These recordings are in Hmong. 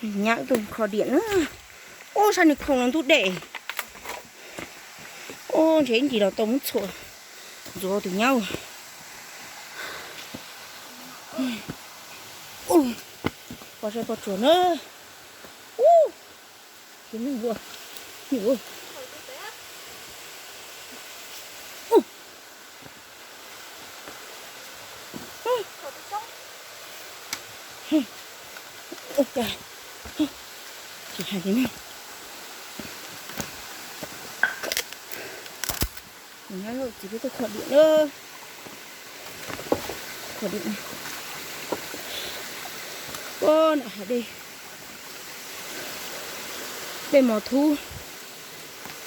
Nyab wb tuaj kho diam na. Ub, sab niag khoom no ntub dej. Ub, ntshe ib ntsis los tau muab txhuam ntxuav tus nyab. Ub, pos saib pos tsuas na. Ub, tsis neeg ua. Tsis hais li na. Nyob txiv peb tuaj kho diam na. Kho diam. Ub, nram hav dej. Dej mos thub.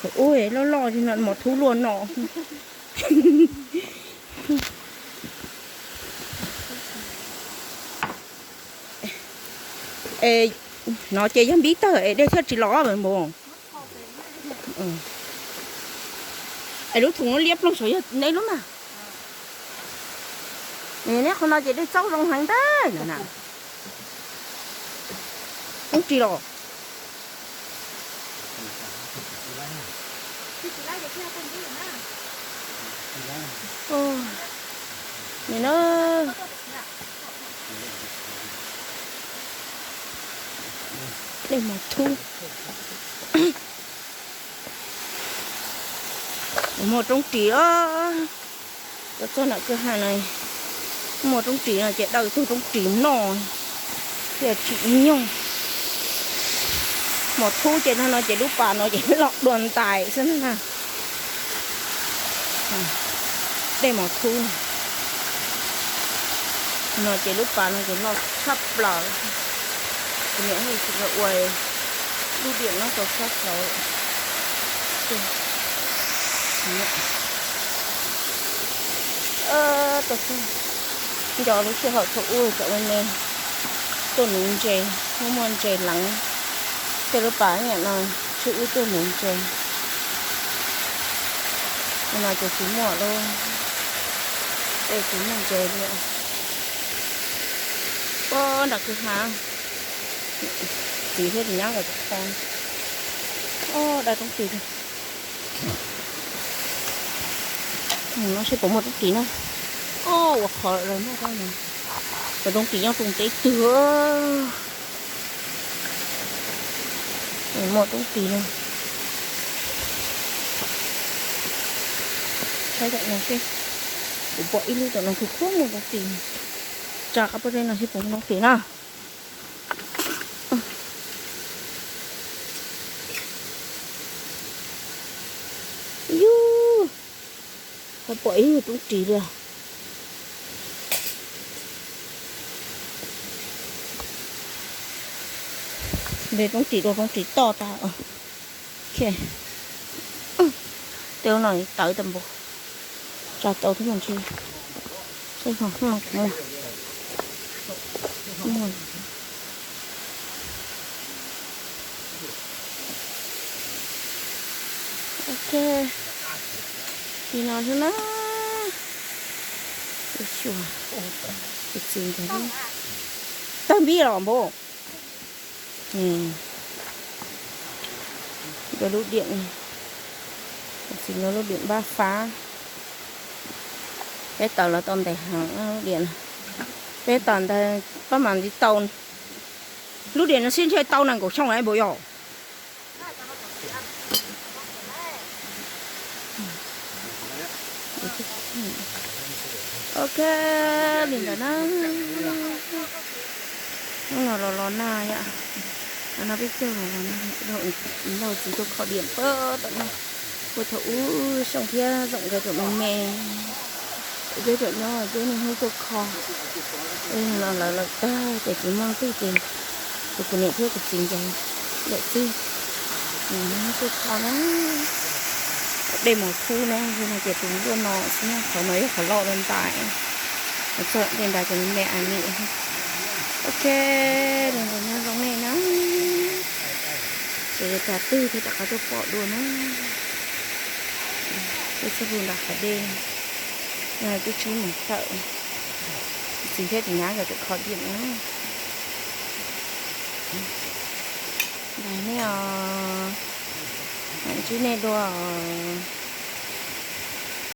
Thaum ub loj loj li no mos thub luaj no. Es no ces yog npib tawg es dej thiaj tsis los npus. Es lub thum no liab ploog saum yog neb lub mas. Neb qhov no ces dej txaub zoo heev ntag na. Roob ris los. Nim no dej mos thub. Muaj roob ris os. Cov txog nram kwj ha no muaj roob ris no ces daws tug roob ris noj thiaj tsim nyog. Mos thub ces no no ces lub pas no ces loj dua ntais xwb na. Dej mos thub no ces lub pas no ces loj tshaj plaws. Kuv niam tsis ua lub diam no tau sab hlauv. Nco lub sij hawm thaum ub cov me me tuaj nuv ntses, muaj muaj ntses leev, tej lub pas niam no tshwj wb tuaj nuv ntses. No ces tsis muaj lub, tej tsis muaj ntses li. Ub, nram kwj ha, txiv thiab tsis nyab nkawd tus kho. Ub, dai roob ris. No seb puas muaj roob ris na. Ub, ua qhov lawv muaj roob no, cov roob ris nyob rau teb twg. Muaj roob ris no. Saib tom no seb, kuv pom ib lub tom no kuv khuab muaj roob ris. Tsa qab pob zeb no seb puas muaj roob ris na. Yus, ho pom ib lub roob ris li. Npe roob ris dua roob ris toj tas. Tej no tawv tas npaum, tsa tau thiab mas ntshe. Ok, li no xwb na. Xyuas, txiv ntawd tawg npib los npaum. Nkawd lub diam, txiv nkawd lub diam npab fab. Peb taws los tau ntev heev lub diam no. Peb taws ntawd pab mam li tau. Lub diam no sib ntshe tau nees nkaum xyoo lawm npaum yog. Ok, li ntawd na. Hnub no los los nag yom. Hnub no peb caug los los nag, lauj txiv tuaj kho diam pab tom no. Ua thaum ub Xyooj thiab Zoom nkawd tseem me me, peb tseem nyob peb niaj hnub tuaj kho. Los lawv lawm tag ces tsis muaj leej twg ces kuv niam thiab kuv txiv nkawd lawm xwb. Niaj hnub tuaj kho na. Dej mos thub na, no ces tus luaj no xwb na, qhov no yog qhov loj dua ntais. Txog dej ntais ces me me a nim. Ok, li ntawd nyob zoo nej na. Ces yuav tsav twg thiaj rov qab tuaj pom dua na. Peb txoj hlua nram hav dej, twb tsib moos tawm. Txiv thiab txiv nyab nkawd tseem kho diam na. Ntsib nej dua os.